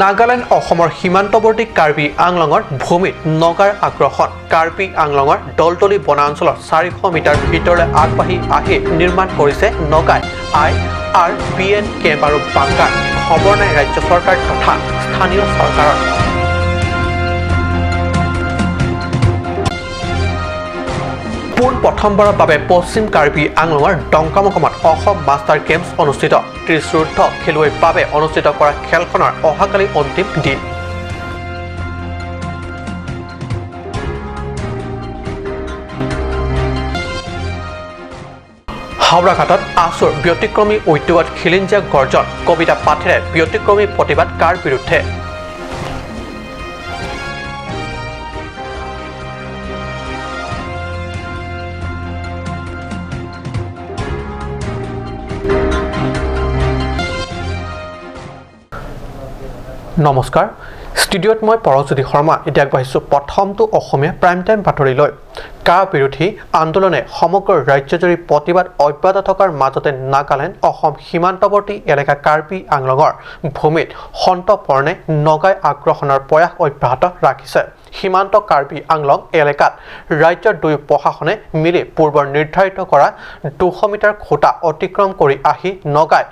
নাগালেণ্ড অসমৰ সীমান্তৱৰ্তী কাৰ্বি আংলঙৰ ভূমিত নগাৰ আগ্ৰাসন। কাৰ্বি আংলঙৰ দলদলি বনাঞ্চলৰ 400 মিটাৰ ভিতৰলৈ আগবাঢ়ি আহি নিৰ্মাণ কৰিছে নগাই আইআৰবিএন কেম্প আৰু বাংকাৰ। খবৰ নাই ৰাজ্য চৰকাৰ তথা স্থানীয় চৰকাৰৰ। পোন প্ৰথমবাৰৰ বাবে পশ্চিম কাৰ্বি আংলঙৰ ডংকামোকামত অসম মাষ্টাৰ গেমছ অনুষ্ঠিত। 30ঊৰ্ধ্ব খেলুৱৈৰ বাবে অনুষ্ঠিত কৰা খেলখনৰ অহাকালি অন্তিম দিন। হাওৰাঘাটত আছুৰ ব্যতিক্ৰমী উদ্যোগত খিলঞ্জীয়া গৰ্জন। কবিতা পাঠেৰে ব্যতিক্ৰমী প্ৰতিবাদ কাৰ বিৰুদ্ধে? নমস্কাৰ, ষ্টুডিঅ'ত মই পৰশজ্যোতি শৰ্মা। এতিয়া আগবাঢ়িছোঁ প্ৰথমটো অসমীয়া প্ৰাইম টাইম বাতৰিলৈ। কা বিৰোধী আন্দোলনে সমগ্ৰ ৰাজ্যজুৰি প্ৰতিবাদ অব্যাহত থকাৰ মাজতে নাগালেণ্ড অসম সীমান্তৱৰ্তী এলেকা কাৰ্বি আংলঙৰ ভূমিত সন্তৰ্পণে নগাই আগ্ৰাসনৰ প্ৰয়াস অব্যাহত ৰাখিছে। সীমান্ত কাৰ্বি আংলং এলেকাত ৰাজ্যৰ দুয়ো প্ৰশাসনে মিলি পূৰ্বৰ নিৰ্ধাৰিত কৰা 200 মিটাৰ খুঁটা অতিক্ৰম কৰি আহি নগাই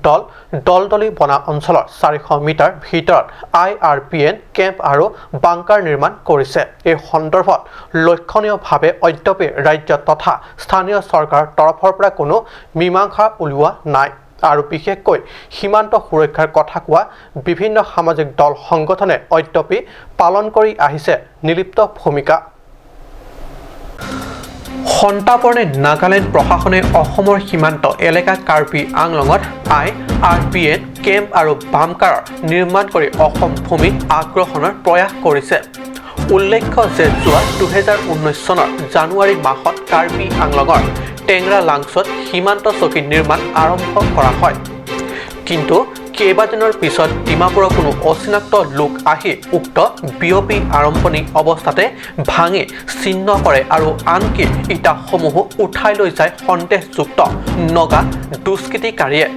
দল দলদলি বনা অঞ্চলৰ 400 মিটাৰ ভিতৰত আইআৰপিএন কেম্প আৰু বাংকাৰ নিৰ্মাণ কৰিছে। এই সন্দৰ্ভত লক্ষণীয়ভাৱে অদ্যাপি ৰাজ্য তথা স্থানীয় চৰকাৰৰ তৰফৰ পৰা কোনো মীমাংসা উলিওৱা নাই আৰু বিশেষকৈ সীমান্ত সুৰক্ষাৰ কথা কোৱা বিভিন্ন সামাজিক দল সংগঠনে অদ্যাপি পালন কৰি আহিছে নিৰ্লিপ্ত ভূমিকা। সন্তাপৰণে নাগালেণ্ড প্ৰশাসনে অসমৰ সীমান্ত এলেকা কাৰ্বি আংলঙত আইআৰপিএন কেম্প আৰু বাংকাৰৰ নিৰ্মাণ কৰি অসম ভূমিত আগ্ৰাসনৰ প্ৰয়াস কৰিছে। উল্লেখ্য যে যোৱা 2019 চনৰ জানুৱাৰী মাহত কাৰ্বি আংলঙৰ টেংৰা লাংচত সীমান্ত চকী নিৰ্মাণ আৰম্ভ কৰা হয়। কিন্তু কেইবাদিনৰ পিছত ডিমাপুৰৰ কোনো অচিনাক্ত লোক আহি উক্ত বিঅপি আৰম্ভণি অৱস্থাতে ভাঙি ছিন্ন কৰে আৰু আনকি ইটাসমূহো উঠাই লৈ যায় সন্দেহযুক্ত নগা দুষ্কৃতিকাৰীয়ে।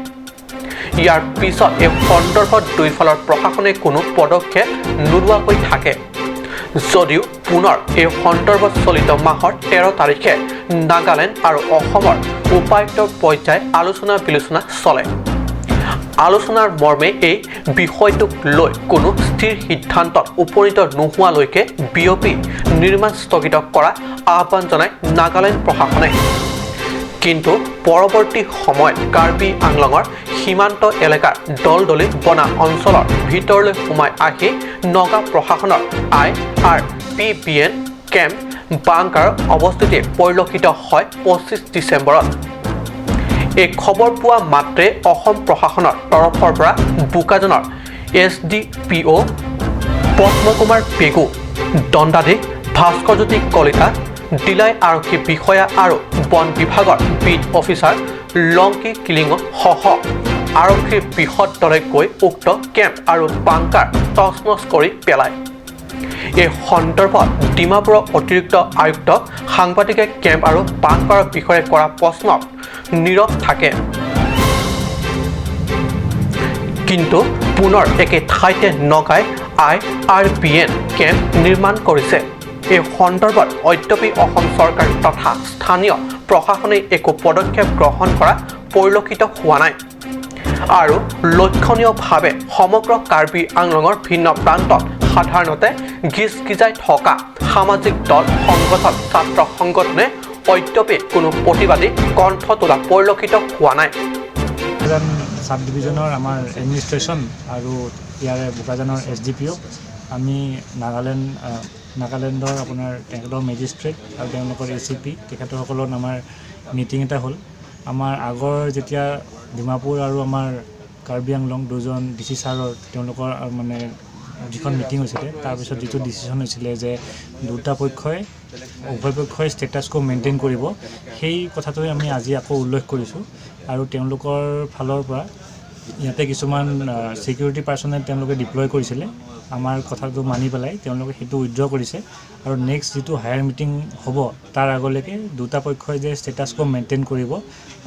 ইয়াৰ পিছত এই সন্দৰ্ভত দুয়োফালৰ প্ৰশাসনে কোনো পদক্ষেপ নোলোৱাকৈ থাকে যদিও পুনৰ এই সন্দৰ্ভত চলিত মাহৰ 13 তাৰিখে নাগালেণ্ড আৰু অসমৰ উপায়ুক্তৰ পৰ্যায়ত আলোচনা বিলোচনা চলে। আলোচনাৰ মৰ্মে এই বিষয়টোক লৈ কোনো স্থিৰ সিদ্ধান্তত উপনীত নোহোৱালৈকে বিঅপি নিৰ্মাণ স্থগিত কৰা আহ্বান জনায় নাগালেণ্ড প্ৰশাসনে। কিন্তু পৰৱৰ্তী সময়ত কাৰ্বি আংলঙৰ সীমান্ত এলেকাৰ দলদলি বনা অঞ্চলৰ ভিতৰলৈ সোমাই আহি নগা প্ৰশাসনৰ আইআৰপিবিএন কেম্প বাংকাৰ অৱস্থিতি পৰিলক্ষিত হয় 25 ডিচেম্বৰত। এই খবৰ পোৱা মাত্ৰে অসম প্ৰশাসনৰ তৰফৰ পৰা বোকাজানৰ এছডিপিঅ' পদ্মকুমাৰ পেগু, দণ্ডাধীশ ভাস্কৰজ্যোতি কলিতা, ডিলাই আৰক্ষী বিষয়া আৰু বন বিভাগৰ বিট অফিচাৰ লংকি কিলিঙসহ আৰক্ষীৰ বৃহৎ দলে গৈ উক্ত কেম্প আৰু বাংকাৰ তছনছ কৰি পেলায়। এই সন্দৰ্ভত ডিমাপুৰৰ অতিৰিক্ত আয়ুক্তক সাংবাদিকে কেম্প আৰু বাংকাৰৰ বিষয়ে কৰা প্ৰশ্নত নীৰৱ থাকে। কিন্তু পুনৰ একে ঠাইতে নগাই আইআৰবিএন কেম্প নিৰ্মাণ কৰিছে। এই সন্দৰ্ভত অদ্যাপি অসম চৰকাৰ তথা স্থানীয় প্ৰশাসনে একো পদক্ষেপ গ্ৰহণ কৰা পৰিলক্ষিত হোৱা নাই আৰু লক্ষণীয়ভাৱে সমগ্ৰ কাৰ্বি আংলঙৰ ভিন্ন প্ৰান্তত সাধাৰণতে গিজগিজাই থকা সামাজিক দল সংগঠন, ছাত্ৰ সংগঠনে অদ্যাপি কোনো প্ৰতিবাদী কণ্ঠ তোলা পৰিলক্ষিত হোৱা নাই। বোকাজান চাব ডিভিজনৰ আমাৰ এডমিনিষ্ট্ৰেশ্যন আৰু ইয়াৰে বোকাজানৰ এছডিপিঅ', আমি নাগালেণ্ডৰ আপোনাৰ তেখেতৰ মেজিষ্ট্ৰেট আৰু তেওঁলোকৰ এচিপি, তেখেতসকলৰ আমাৰ মিটিং এটা হ'ল। আমাৰ আগৰ যেতিয়া ডিমাপুৰ আৰু আমাৰ কাৰ্বি আংলং দুজন ডিচি ছাৰৰ তেওঁলোকৰ মানে যিখন মিটিং হৈছিলে, তাৰপিছত যিটো ডিচিশ্যন হৈছিলে যে দুটা পক্ষই, উভয় পক্ষই ষ্টেটাছ কো মেইনটেইন কৰিব, সেই কথাটোৱে আমি আজি আকৌ উল্লেখ কৰিছোঁ। আৰু তেওঁলোকৰ ফালৰ পৰা ইয়াতে কিছুমান ছিকিউৰিটি পাৰ্চনেল তেওঁলোকে ডিপ্লয় কৰিছিলে। আমাৰ কথাটো মানি পেলাই তেওঁলোকে সেইটো উইড্ৰ কৰিছে আৰু নেক্সট যিটো হায়াৰ মিটিং হ'ব, তাৰ আগলৈকে দুটা পক্ষই যে ষ্টেটাছ কো মেইনটেইন কৰিব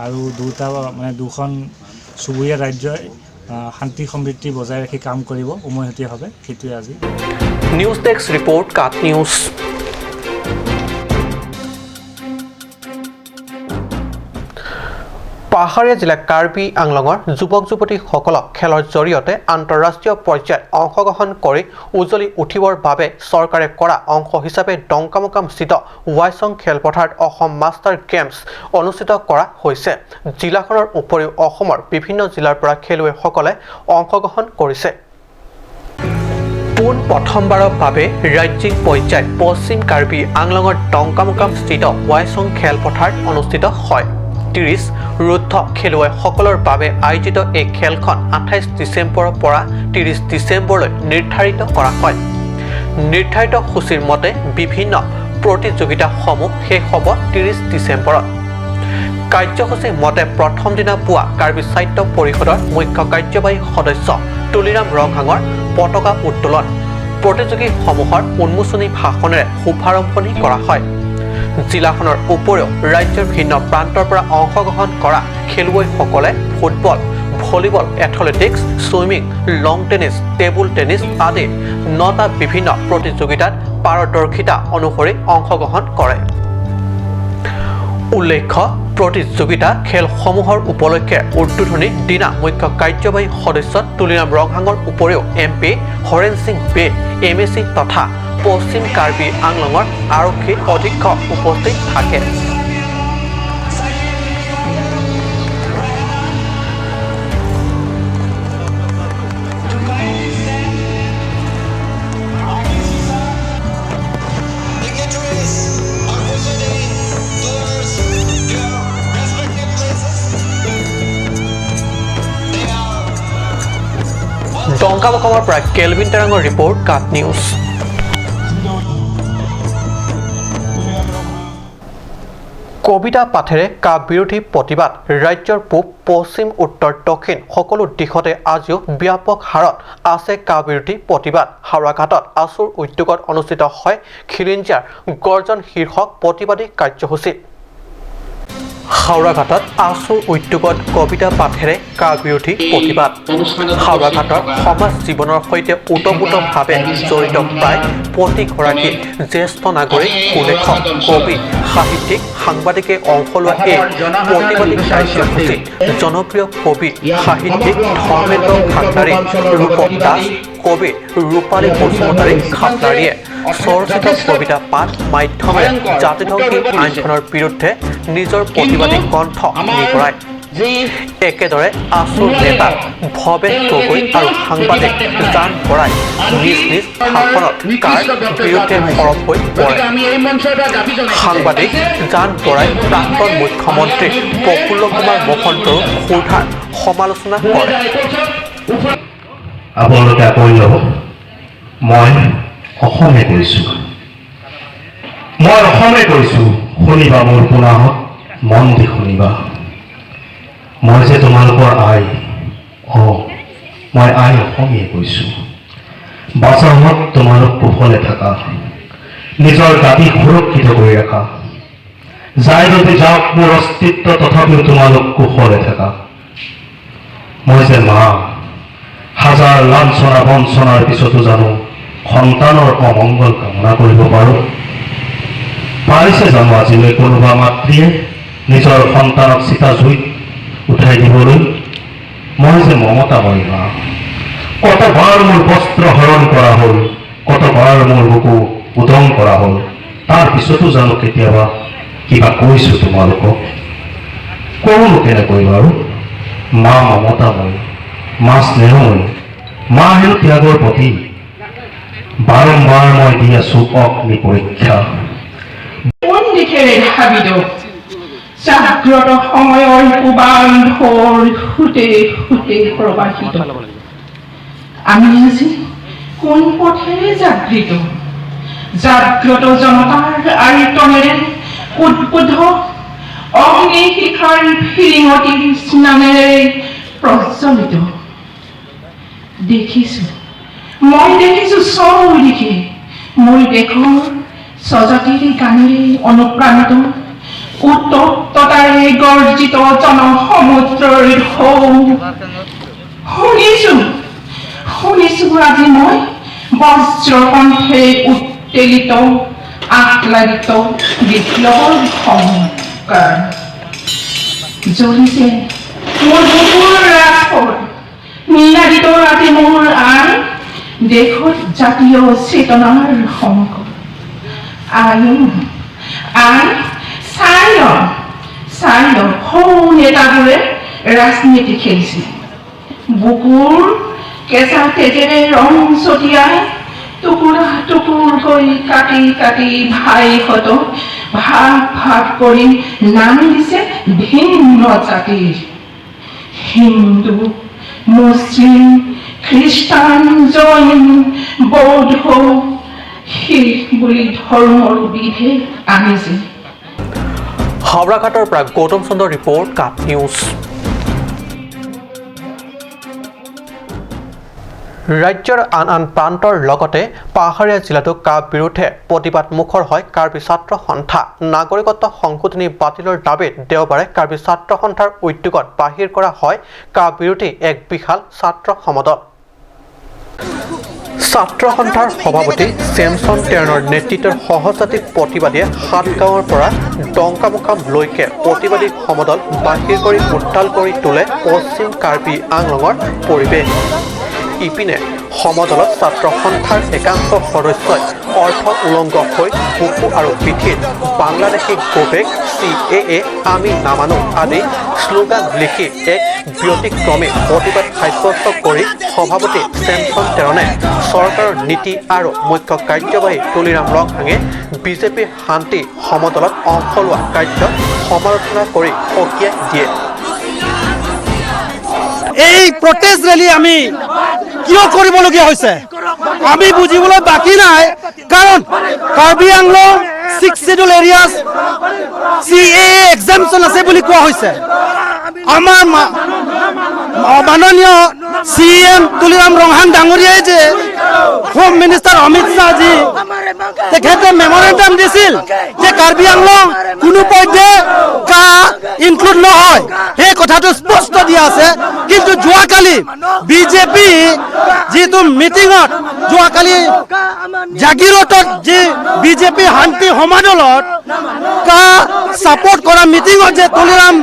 আৰু দুটা মানে দুখন চুবুৰীয়া ৰাজ্যই শান্তি সমৃদ্ধি বজাই ৰাখি কাম কৰিব উমৈহতীয়াভাৱে, সেইটোৱে আজি। নিউজ ডেস্ক ৰিপৰ্ট, কাট নিউজ। পাহাৰীয়া জিলা কাৰ্বি আংলঙৰ যুৱক যুৱতীসকলক খেলৰ জৰিয়তে আন্তঃৰাষ্ট্ৰীয় পৰ্যায়ত অংশগ্ৰহণ কৰি উজ্বলি উঠিবৰ বাবে চৰকাৰে কৰা অংশ হিচাপে ডংকামোকামস্থিত ৱাইচং খেলপথাৰত অসম মাষ্টাৰ গেমছ অনুষ্ঠিত কৰা হৈছে। জিলাখনৰ উপৰিও অসমৰ বিভিন্ন জিলাৰ পৰা খেলুৱৈসকলে অংশগ্ৰহণ কৰিছে। পোনপ্ৰথমবাৰৰ বাবে ৰাজ্যিক পৰ্যায়ত পশ্চিম কাৰ্বি আংলঙৰ ডংকামোকামস্থিত ৱাইচং খেলপথাৰত অনুষ্ঠিত হয়। 30 ৰুদ্ধ খেলুৱৈসকলৰ বাবে আয়োজিত এই খেলখন 28 ডিচেম্বৰৰ পৰা 30 ডিচেম্বৰলৈ নিৰ্ধাৰিত কৰা হয়। নিৰ্ধাৰিত সূচীৰ মতে বিভিন্ন প্ৰতিযোগিতাসমূহ শেষ হ'ব 30 ডিচেম্বৰত। কাৰ্যসূচীৰ মতে প্ৰথম দিনা পুৱা কাৰ্বি সাহিত্য পৰিষদৰ মুখ্য কাৰ্যবাহী সদস্য তুলিৰাম ৰংহাঙৰ পতাকা উত্তোলন, প্ৰতিযোগীসমূহৰ উন্মোচনী ভাষণেৰে শুভাৰম্ভণি কৰা হয়। জিলাখনৰ উপৰিও ৰাজ্যৰ ভিন্ন প্ৰান্তৰ পৰা অংশগ্ৰহণ কৰা খেলুৱৈসকলে football, volleyball, athletics, swimming, lawn tennis, table tennis আদি 9টা বিভিন্ন প্ৰতিযোগিতাত পাৰদৰ্শিতা অনুসৰি অংশগ্ৰহণ কৰে। উল্লেখ্য, প্ৰতিযোগিতা খেলসমূহৰ উপলক্ষে উদ্বোধনী দিনা মুখ্য কাৰ্যবাহী সদস্য তুলিৰাম ৰংহাঙৰ উপৰিও M P Haren Singh Bey, M A C তথা পশ্চিম কাৰ্বি আংলঙৰ আৰক্ষী অধীক্ষক উপস্থিত থাকে। ডংকামোকামৰ পৰা কেলভিন টেৰাঙৰ ৰিপৰ্ট, কাট নিউজ। কবিতা পাঠেৰে কা বিৰোধী প্ৰতিবাদ। ৰাজ্যৰ পূব, পশ্চিম, উত্তৰ, দক্ষিণ সকলো দিশতে আজিও ব্যাপক হাৰত আছে কা বিৰোধী প্ৰতিবাদ। হাওৰাঘাটত আছুৰ উদ্যোগত অনুষ্ঠিত হয় খিলিঞ্জিয়াৰ গৰ্জন শীৰ্ষক প্ৰতিবাদী কাৰ্যসূচী। হাওৰাঘাটত আছুৰ উদ্যোগত কবিতা পাঠেৰে কা বিৰোধী প্ৰতিবাদ। হাওৰাঘাটৰ সমাজ জীৱনৰ সৈতে ওতপ্ৰোতভাৱে জড়িত প্ৰায় প্ৰতিগৰাকী জ্যেষ্ঠ নাগৰিক, সুলেখক, কবি, সাহিত্যিক, সাংবাদিকে অংশ লোৱা এই প্ৰতিবাদী কাৰ্যসূচীত জনপ্ৰিয় কবি, সাহিত্যিক ধৰ্মেন্দ্ৰ খাখলাৰী, ৰূপক দাস, কবি ৰূপালী বসুমতাৰী খাখলাৰীয়ে স্বৰচিত কবিতা পাঠ মাধ্যমেৰে জাতিধ্বংসী আইনখনৰ বিৰুদ্ধে নিজৰ প্ৰতিবাদী কণ্ঠ নিগৰায়। একেদৰে আছুৰ নেতা ভৱেশ গগৈ আৰু সাংবাদিক জান বৰাই নিজ নিজ ভাষণত কাৰ বিৰুদ্ধে সৰব হৈ পৰে। সাংবাদিক জান বৰাই প্ৰাক্তন মুখ্যমন্ত্ৰী প্ৰফুল্ল কুমাৰ মহন্তৰো ক্ষুৰধাৰ সমালোচনা কৰে। আপোনালোকে আঁকোৱালি ল'ব, মই অসমে কৈছোঁ, মই অসমে কৈছোঁ, শুনিবা মোৰ পোনাহঁত, মন দি শুনিবা। মই যে তোমালোকৰ আই, মই আই অসমীয়ে কৈছোঁ। বাচাহঁত, তোমালোক কুশলে থাকা, নিজৰ জাতি সুৰক্ষিত কৰি ৰাখা। যায় যদি যাওক মোৰ অস্তিত্ব, তথাপিও তোমালোক কুশলে থাকা। মই যে মা, হাজাৰ লাঞ্ছনা বঞ্চনাৰ পিছতো জানো সন্তানৰ অমংগল কামনা কৰিব পাৰোঁ? পাৰিছে জানো আজিলৈ কোনোবা মাতৃয়ে নিজৰ সন্তানক চিতা জুইত উঠাই দিবলৈ? মই যে মমতাময়ী মা, কতবাৰ মোৰ বস্ত্ৰ হৰণ কৰা হ'ল, কতবাৰ মোৰ বুকু উদং কৰা হ'ল, তাৰ পিছতো জানো কেতিয়াবা কিবা কৈছোঁ তোমালোকক? কৰোঁনো কেনেকৈ বাৰু? মা মমতাময়ী, মা স্নেহময়ী, মা হেনো ত্যাগৰ প্ৰতি। বাৰম্বাৰ মই দি আছো অগ্নি পৰীক্ষা। কোন দিশেৰে ধাবিত জাগ্ৰত সময়ৰ কোবাল ঢৌৰ সোঁতে সোঁতে প্ৰবাহিত। আমি আজি কোন পথেৰে জাগৃত? জাগ্ৰত জনতাৰ আয়তনেৰে উদ্বুদ্ধ অগ্নি শিখাৰ ফিৰিঙতিৰ স্নানেৰে প্ৰজ্বলিত। দেখিছো, মই দেখিছো চৌদিশে মোৰ দেশৰ স্বজাতিৰ গানেৰে অনুপ্ৰাণিত উত্তপ্ততাৰে গৰ্জিত জনসমুদ্ৰৰ ঢৌ। শুনি আজি মই বজ্ৰকণ্ঠেৰে উত্তেলিত আহ্লাদিত বিপ্লৱৰ সংকাৰ। জ্বলিছে মোৰ বুকুৰ ৰাজপথ, নিনাদিত আজি মোৰ আই, দেশত জাতীয় চেতনাৰ সংকট। I I, চাই ল, চাই ল, সৌ নেতাবোৰে ৰাজনীতি খেলিছে। বুকুৰ কেঁচা তেজেৰে ৰং ছটিয়াই টুকুৰা টুকুৰকৈ কাটি কাটি ভাইহঁতক ভাগ ভাগ কৰি নামি দিছে ভিন্ন জাতিৰ। হিন্দু, মুছলিম, খ্ৰীষ্টান, জৈন, বৌদ্ধ, শিখ বুলি ধৰ্মৰ বিভেদ আনিছে। হাওৰাঘাটৰ পৰা গৌতম চন্দ্ৰ ৰিপৰ্ট, কাট নিউজ। ৰাজ্যৰ আন আন প্ৰান্তৰ লগতে পাহাৰীয়া জিলাতো কা বিৰুদ্ধে প্ৰতিবাদ মুখৰ হয় কাৰ্বি ছাত্ৰ সন্থা। নাগৰিকত্ব সংশোধনী বাতিলৰ দাবীত দেওবাৰে কাৰ্বি ছাত্ৰ সন্থাৰ উদ্যোগত বাহিৰ কৰা হয় কা বিৰোধী এক বিশাল ছাত্ৰ সমদল। ছাত্ৰ সন্থাৰ সভাপতি চেমছন টেৰণৰ নেতৃত্বৰ সহস্ৰাধিক প্ৰতিবাদীয়ে সাতগাঁৱৰ পৰা ডংকামুকামলৈকে প্ৰতিবাদী সমদল বাহিৰ কৰি উত্তাল কৰি তোলে পশ্চিম কাৰ্বি আংলঙৰ পৰিৱেশ। ইপিনে সমদলত ছাত্ৰ সন্থাৰ একাংশ সদস্যই অৰ্ধ উলংগ হৈ বুকু আৰু পিঠিত "বাংলাদেশী গ'বেক", "CAA আমি নামানো" আদি শ্লোগান লিখি এক ব্যতিক্ৰমী প্ৰতিবাদ সাব্যস্ত কৰি সভাপতি চেমছন টেৰণে চৰকাৰৰ নীতি আৰু মুখ্য কাৰ্যবাহী তুলিৰাম ৰংহাঙে বিজেপিৰ শান্তি সমদলত অংশ লোৱা কাৰ্যক সমালোচনা কৰি সকীয়াই দিয়ে। এই প্ৰটেষ্ট ৰেলী আমি কিয় কৰিবলগীয়া হৈছে, আমি বুজিবলৈ বাকী নাই। কাৰণ Karbi Anglong six schedule areas CAA exemption আছে বুলি কোৱা হৈছে। আমাৰ মাননীয় চি এম তুলিৰাম ৰংহাং ডাঙৰীয়াই যে হোম মিনিষ্টাৰ অমিত শ্বাহজী, তেখেতে মেমৰেণ্ডাম দিছিল যে কাৰ্বি আংলং কোনো পধ্যে কা ইনক্লুড নহয়, সেই কথাটো স্পষ্ট দিয়া আছে। কিন্তু যোৱাকালি বিজেপি যিটো মিটিঙত, যোৱাকালি জাগিৰোডত যি বিজেপি শান্তি সমাদলত কা ছাপৰ্ট কৰা মিটিঙত যে তুলিৰাম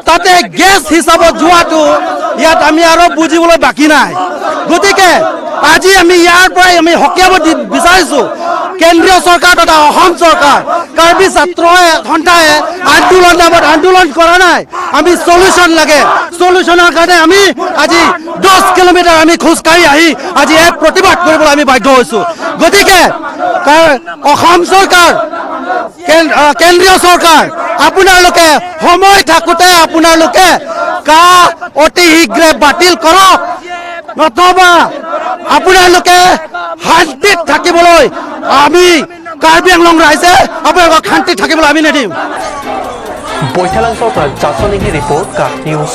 তাতে গেষ্ট হিচাপত যোৱাটো, ইয়াত আমি আৰু বুজিবলৈ বাকী নাই। গতিকে আজি আমি ইয়াৰ পৰাই আমি সকীয়াব বিচাৰিছোঁ কেন্দ্ৰীয় চৰকাৰ তথা অসম চৰকাৰ, কাৰ্বি ছাত্ৰ সন্থাই আন্দোলন নামত আন্দোলন কৰা নাই। আমি চলিউশ্যন লাগে। চলিউশ্যনৰ কাৰণে আমি আজি 10 কিলোমিটাৰ আমি খোজকাঢ়ি আহি আজি এক প্ৰতিবাদ কৰিবলৈ আমি বাধ্য হৈছোঁ। গতিকে অসম চৰকাৰ, কেন্দ্ৰীয় চৰকাৰ, আপোনালোকে সময় থাকোঁতে আপোনালোকে কা অতি শীঘ্ৰে বাতিল কৰক, নতুবা আপোনালোকে শান্তিত থাকিবলৈ আমি কাৰ্বি আংলং ৰাইজে আপোনালোকক শান্তিত থাকিবলৈ আমি নিদিম। বৈঠালাংছৰ পৰা জাচনিগি ৰিপৰ্ট, কাট news.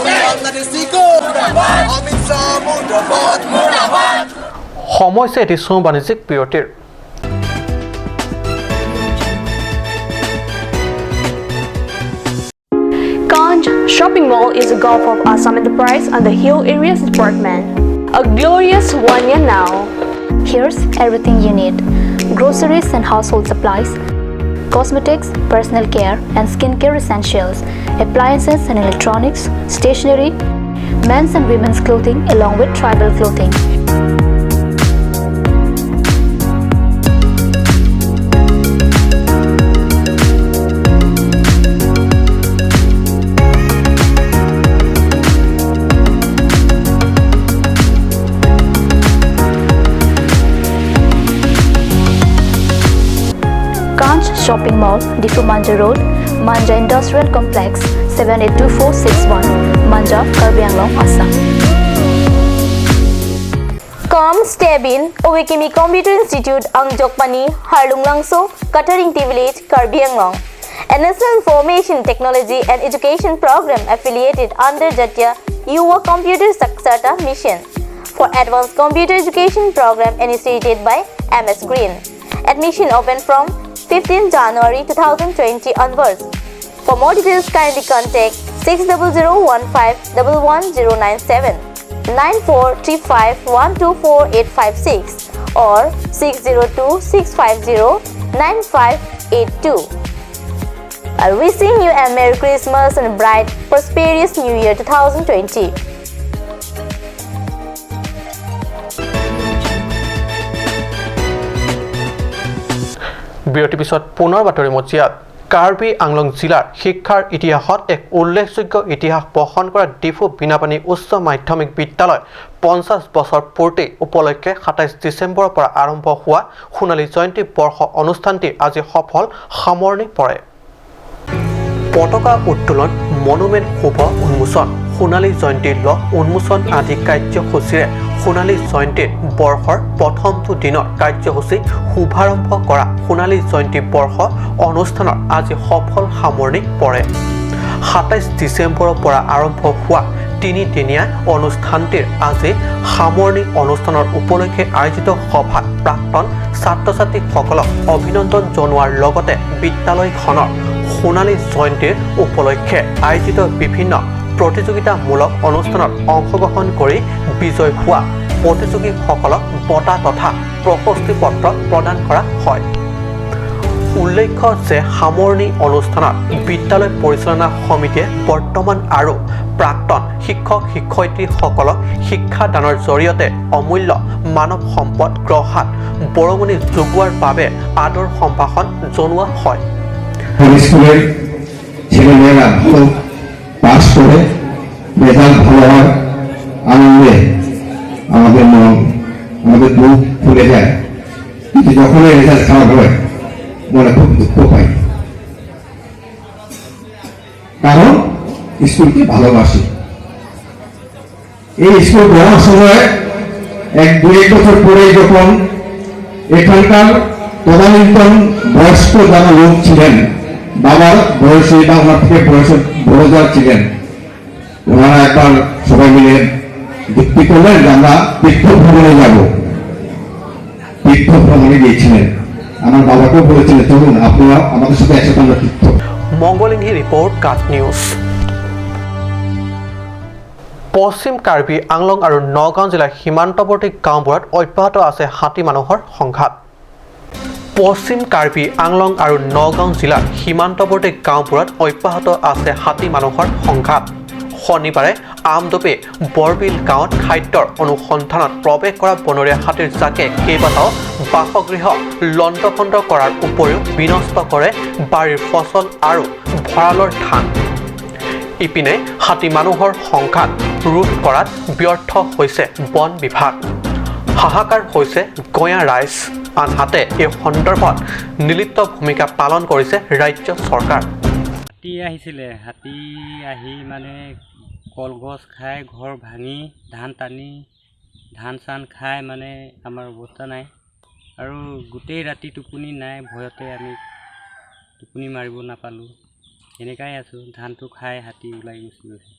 Bangladeshi go back! Amit Shah মুৰ্দাবাদ! সময় হৈছে এটি চমু বাণিজ্যিক বিৰতিৰ। Kanj Shopping Mall is a golf of Assam Enterprise and the Hill Areas Department. A glorious 1 year now. Here's everything you need: groceries and household supplies, cosmetics, personal care and skincare essentials, appliances and electronics, stationery, men's and women's clothing, along with tribal clothing. Kanch Shopping Mall, Diphu Manja Road, Manja Industrial Complex, 782461, Manja, Karbi Anglong, Assam. Come step in Owikimi Computer Institute, Angjokpani, Harlunglangso, Kataringti Village, Karbi Anglong. A National Information Technology and Education Program affiliated under Jatya Yuva Computer Saksharta Mission for Advanced Computer Education Program initiated by MS Green. Admission open from 15 January 2020 onwards. For more details, kindly contact 6001511097, 9435124856 or 6026509582. Are wishing you a Merry Christmas and a bright, prosperous New Year 2020. বিৰতিৰ পিছত পুনৰ বাতৰি মজিয়াত। কাৰ্বি আংলং জিলাৰ শিক্ষাৰ ইতিহাসত এক উল্লেখযোগ্য ইতিহাস বহন কৰা ডিফু বিনাপানী উচ্চ মাধ্যমিক বিদ্যালয় 50 বছৰ পূৰ্তি উপলক্ষে 27 ডিচেম্বৰৰ পৰা আৰম্ভ হোৱা সোণালী জয়ন্তী বৰ্ষ অনুষ্ঠানটি আজি সফল সামৰণি পৰে। পতাকা উত্তোলন, মনুমেণ্ট শুভ উন্মোচন, সোণালী জয়ন্তী লগ উন্মোচন আদি কাৰ্যসূচীৰে সোণালী জয়ন্তীৰ বৰ্ষৰ প্ৰথমটো দিনৰ কাৰ্যসূচী শুভাৰম্ভ কৰা সোণালী জয়ন্তী বৰ্ষ অনুষ্ঠানৰ আজি সফল সামৰণি পৰে। 27 ডিচেম্বৰৰ পৰা আৰম্ভ হোৱা তিনিদিনীয়া অনুষ্ঠানটিৰ আজি সামৰণি অনুষ্ঠানৰ উপলক্ষে আয়োজিত সভাত প্ৰাক্তন ছাত্ৰ ছাত্ৰীসকলক অভিনন্দন জনোৱাৰ লগতে বিদ্যালয়খনৰ সোণালী জয়ন্তীৰ উপলক্ষে আয়োজিত বিভিন্ন প্ৰতিযোগিতামূলক অনুষ্ঠানত অংশগ্ৰহণ কৰি বিজয়ী হোৱা প্ৰতিযোগীসকলক বঁটা তথা প্ৰশস্তি পত্ৰ প্ৰদান কৰা হয়। উল্লেখ্য যে সামৰণি অনুষ্ঠানত বিদ্যালয় পৰিচালনা সমিতিয়ে বৰ্তমান আৰু প্ৰাক্তন শিক্ষক শিক্ষয়িত্ৰীসকলক শিক্ষাদানৰ জৰিয়তে অমূল্য মানৱ সম্পদ গঢ়াত বৰঙণি যোগোৱাৰ বাবে আদৰ সম্ভাষণ জনোৱা হয়। স্কুলের ছেলেমেয়েরা ভালো পাস করে রেজাল্ট ভালো হয়, আনন্দে আমাদের মন, আমাদের বুক ফুলে যায়। কিন্তু যখনই রেজাল্ট খারাপ হয় মনে খুব দুঃখ পাই, কারণ স্কুলকে ভালোবাসি। এই স্কুল গড়ার সময় 1-2 বছর পরে যখন এখানকার তদানীন্তন বয়স্ক যারা লোক ছিলেন, বাবার বয়সে বা ওনার থেকে বয়সে বড় যারা ছিলেন, ওনারা একবার সবাই মিলে যুক্তি করলেন যে আমরা তীর্থ ভ্রমণে যাব। তীর্থ ভ্রমণে গিয়েছিলেন। আমার বাবাকেও বলেছিলেন চলুন আপনারা আমাদের সাথে একসাথে আমরা তীর্থ। মংগলিংহি ৰিপৰ্ট, কাট নিউজ। পশ্চিম কাৰ্বি আংলং আৰু নগাঁও জিলাৰ সীমান্তৱৰ্তী গাঁওবোৰত অব্যাহত আছে হাতী মানুহৰ সংঘাত। পশ্চিম কাৰ্বি আংলং আৰু নগাঁও জিলাৰ সীমান্তৱৰ্তী গাঁওবোৰত অব্যাহত আছে হাতী মানুহৰ সংঘাত। শনিবাৰে আমদপে বৰবিল গাঁৱত খাদ্যৰ অনুসন্ধানত প্ৰৱেশ কৰা বনৰীয়া হাতীৰ জাকে কেইবাটাও বাসগৃহ লণ্ডভণ্ড কৰাৰ উপৰিও বিনষ্ট কৰে বাৰীৰ ফচল আৰু ভঁৰালৰ ধান। ইপিনে হাতী মানুহৰ সংঘাত ৰোধ কৰাত ব্যৰ্থ হৈছে বন বিভাগ। হাহাকাৰ হৈছে গঞা ৰাইজ। আনহাতে এই সন্দৰ্ভত নিলিপ্ত ভূমিকা পালন কৰিছে ৰাজ্য চৰকাৰ। হাতী আহিছিলে, হাতী আহি মানে কলগছ খাই ঘৰ ভাঙি ধান টানি ধান চান খাই মানে আমাৰ অৱস্থা নাই আৰু গোটেই ৰাতি টোপনি নাই, ভয়তে আমি টোপনি মাৰিব নাপালোঁ, এনেকাই আছোঁ। ধানটো খাই হাতী ওলাই গুচি গৈছে।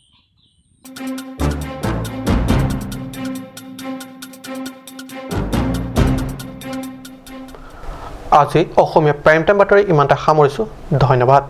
আজি অসমীয়া প্ৰাইম টাইম বাতৰি ইমানতে সামৰিছোঁ। ধন্যবাদ।